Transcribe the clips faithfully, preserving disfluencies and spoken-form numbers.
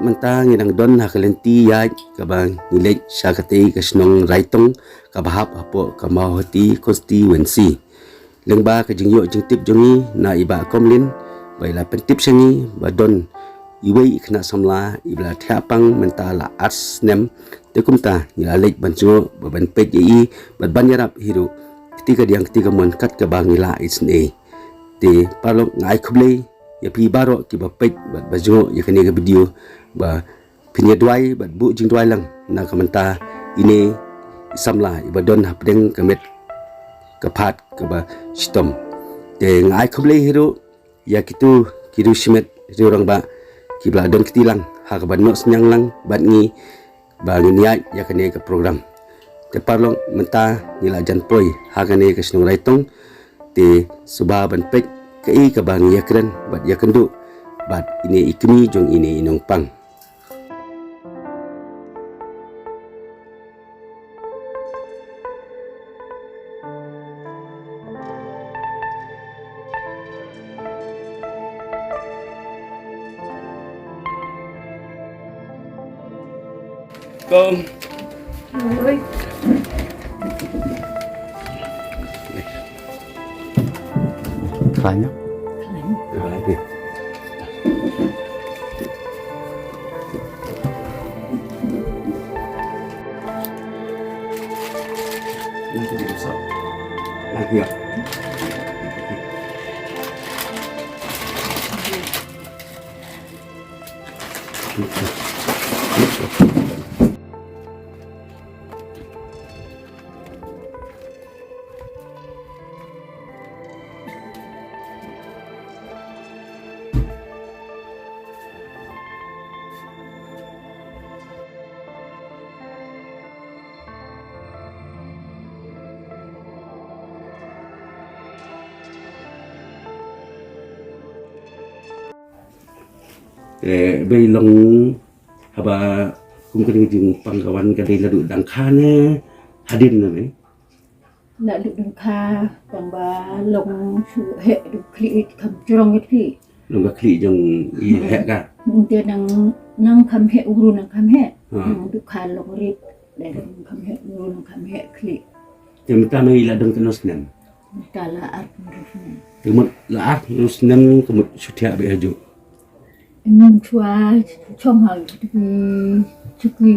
mynta ngi dang don ha ka lynti ïaid kaba ngi leit sha katei ka shnong Raitong kaba hap hapoh ka Mawhati constituency. Lyngba ka jingïoh jingtip jong ngi na i Bah Komlin ba i la pyntip sha ngi ba don iwei i khynnah samla iba la thiah pang mynta la ar snem. Te kumta ngi la leit ban jngoh ba ban peit ïa i bad ban ïarap hi ruh kti kadiang kti kamon kat kaba ngi lah isynei. Te paralok, nga ai khublei ïa phi baroh kiba peit bad ba jngoh ïa kane ka video ba phin ïa duwai bad buh jingduwai lang na ka mynta ine i samla iba don hapdeng ka met ka phad kaba shitom. Te nga ai khublei hi ruh ïa kitu ki riew shimet riew rangbah kiba la don kti lang ha kaba noh synñiang lang bad ngi ba ngin ïaid ïa kane ka program. Te paralok, mynta ngi la jan poi ha kane ka shnong Raitong. Te sngewbha ban peit kaei kaba ngi ïakren bad ïakynduh bad ine i kmie jong ine i nongpang. Kong. Tanya. Eh, bei long haba kum kane ka jingpang ka wan ka dei naduh dang kha ne hadien ne, bei? Naduh dang kha, tang ba long shu heh duh khlieh kam jrong ïa phi. Long ka khlieh jong i heh ka. Te nang, nang kham heh u bru nang kham heh. Ha. Nang duh kha long rit. Dei long kham heh u bru nang kham heh khlieh. Te mynta mei la don katno snem? Mynta la arphew hynriew snem. Te mut la arphew hynriew snem ka mut shu thiah beit hajuh. Mynshuwa chong ha ki,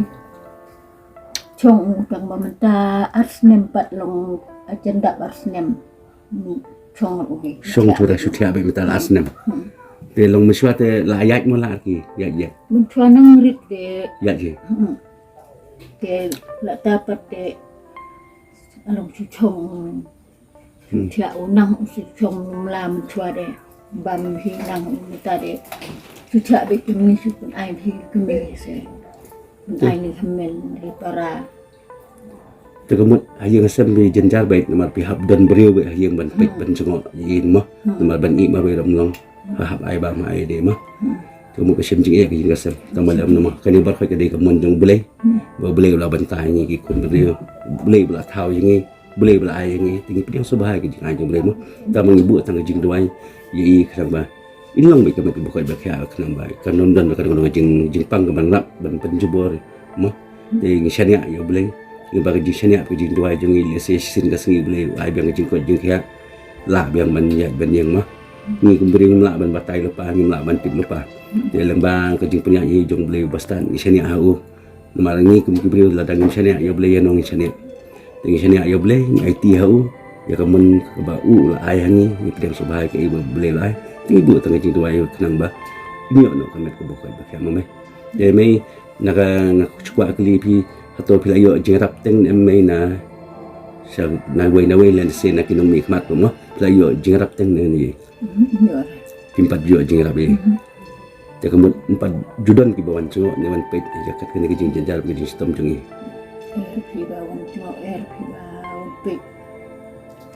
chong u tang ba mynta ar snem pat long, ajan dap ar snem. Chong u hi. Chong tu da shu thiah beit mynta la ar snem. Hmm. Te long mynshuwa te la ïaid mo la ar ki, ïaid ïaid. Mynshuwa nang rit te. Ïaid ïaid. Hmm. Te la ta pat te long shu chong. Hmm. Thiah u nang u shu chong mla mynshuwa de. Bam hi nang u mynta de. Shu thiah beit kumne shu pyn-ai hi kumne se. Pyn-ai ni hynmen ri para. Te ka mut ha ïing ha sem phi jynjar beit namar phi hap don briew beit ha ïing ban peit ban jngoh ïa i mo. Hmm. Namar ban ïeh marwei ram long. Ha hap ai bam ha ai de mo. Hmm. Te ka mut ka shem jingeh ka ïing ka sem. Tang ba lem namar kane baroh ka dei ka mon jong U Blei. Hmm. Ba U Blei u la bynta ïa ngi ki khun briew. U Blei u la thaw ïa ngi. Blei ba la ai ïa ngi, te ngi pdiang sngewbha ïa ka jingai jong U Blei mo. Tang ba ngi buh tang ka jingduwai ïa i khnang ba in long beit ka met ba koit ba khiah khnang ba kan don don ka don ka jing, jingpang ka ban rap ban pynjubor mo. Te ngi shaniah ïa U Blei, ngi ba ka jingshaniah ka jingduwai jong ngi lehse shisien ka sngi U Blei u ai biang ka jingkoit jingkhiah, lah biang ban ïaid ban ïeng mo. Ngi kum briew ngim lah ban batai lypa, ngim lah ban tip lypa. Te lyngba ka jingpynïaid ïa i jong U Blei ba stad ngi shaniah ha u. Namar ngi kum ki briew lada ngim shaniah ïa U Blei ïano ngin shaniah. Te ngi shaniah ïa U Blei, ngi aiti ha u ïa ka mon kaba u la ai ha ngi, ngi pdiang sngewbha ïa kaei ba U Blei u la ai. Te ngi buh tang ka jingduwai khnang ba ngin ïoh noh ka met kaba koit ba khiah mo mei. Te mei, na ka, nga shu kwah kylli phi, hato phi la ïoh jingïarap teng ne em mei na, sha na wei na wei lehse na ki nongmihkhmat mo, phi la ïoh jingïarap teng ne em? Mhm, ïoh. Phim pat ïoh jingïarap ïa. Mhm. Te ka mut em pat ju don kiba wan jngoh ne wan peit ïa kat kane ka jingjynjar ka jingshitom jong ngi. Er phi ba wan jngoh, er phi ba wan peit.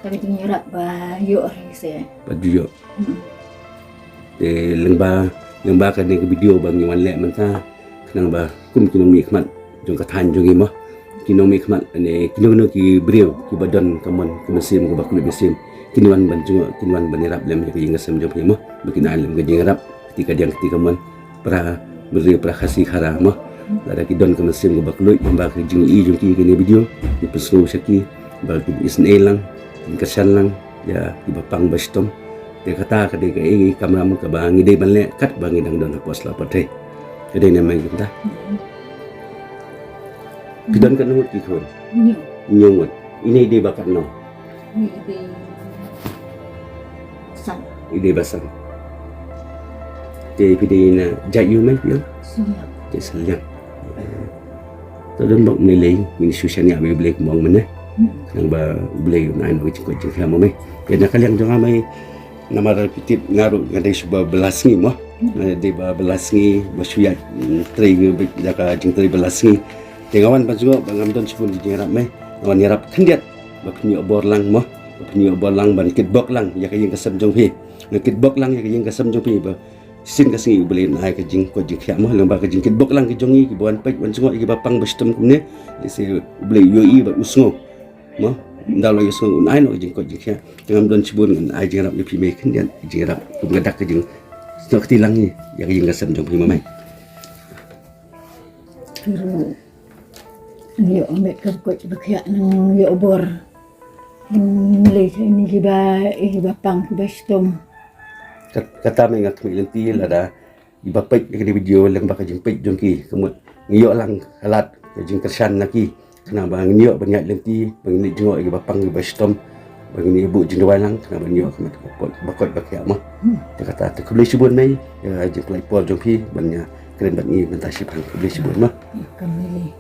Te ka jingïarap ba ïoh hi se. Pat ju ïoh. Hmm. Te lyngba, lyngba kane ka video ba ngi wan leh mynta, khnang ba kum ki nongmihkhmat jong ka thaiñ jong ngi mo. Ki nongmihkhmat ne kino kino ki briew kiba don ka mon ka mynsiem kaba kylluid mynsiem, kin wan ban jngoh, kin wan ban ïarap lem ïa ka ïing ka sem jong phi mo. Ba kin ai lem ka jingïarap kti kadiang kti kamon. Para Bynriew para Khasi Khara mo. Lada ki don ka mynsiem kaba kylluid lyngba ka jingïohi jong ki ïa kane ka video, ngi pynsngew sha ki ba kin isynei lang, kin kyrshan lang ïa kiba pang ba shitom. Te kata ka dei kaei ka kamram kaba ngi dei ban leh katba ngi dang don hapoh sla pyrthei. Ka dei ne em kumta? Phi don katno ngut ki khun? Hynñiew. Hynñiew ngut. Ine i dei ba katno? Ine i dei ba san. I dei ba san. Te phi dei na jait aiu mei phi ong? Shillong. Te Shillong. To don bok mei lei, ngin shu shaniah ïa U Blei kumba ong mynne. Hmm. Khnang ba U Blei un ai noh ka jingkoit jingkhiah mo mei. Te na ka liang jong nga mei, namar phi tip nga ruh nga dei shu ba bylla sngi mo. Nga dei ba bylla sngi, ba shu ïaid, mm, trei, mm, da ka jingtrei bylla sngi. Te nga wan ban sngewbha ba ngam don shibun ki jingïarap mei. Nga wan ïarap khyndiat ba phin ïoh bor lang mo. Ba phin ïoh bor lang ban kitbok lang ïa ka ïing ka sem jong phi. Nga kitbok lang ïa ka ïing ka sem jong phi ba shisien ka sngi U Blei un ai ka jingkoit jingkhiah mo. Lyngba ka jingkitbok lang ki jong ngi kiba wan peit wan sngewbha ïa kiba pang ba shitom kumne. Lehse U Blei u ïohi bad u sngew. Mo, ynda u la ïohsngew un ai noh ka jingkoit jingkhiah. Te ngam don shibun, ngan ai jingïarap ïa phi mei khyndiat, jingïarap kum ka dak ka jingsnoh kti lang ïa ka ïing ka sem jong phi mo mei. Phi ruh ngi ïoh met ka koit ba khiah, nang ïoh bor. Ngi lei sa ïa kiba, ïa kiba pang kiba shitom. Kat-, kata mei nga khmih lynti lada iba peit ïa kane video lyngba ka jingpeit jong ki, ka mut ngi ïoh lang ka lad ka jingkyrshan na ki, khnang ba ngin ïoh ban ïaid lynti, ba ngin ïoh jngoh ïa kiba pang kiba shitom, ba ngin ïoh buh jingduwai lang khnang ba ngin ïoh ka met ka koit ba koit ba khiah mo. Hmm. Te kata te khublei shibun mei ïa ka jingpynlait por jong phi ban ïa kren bad ngi mynta shipang, khublei shibun mo. Ïa ka mei.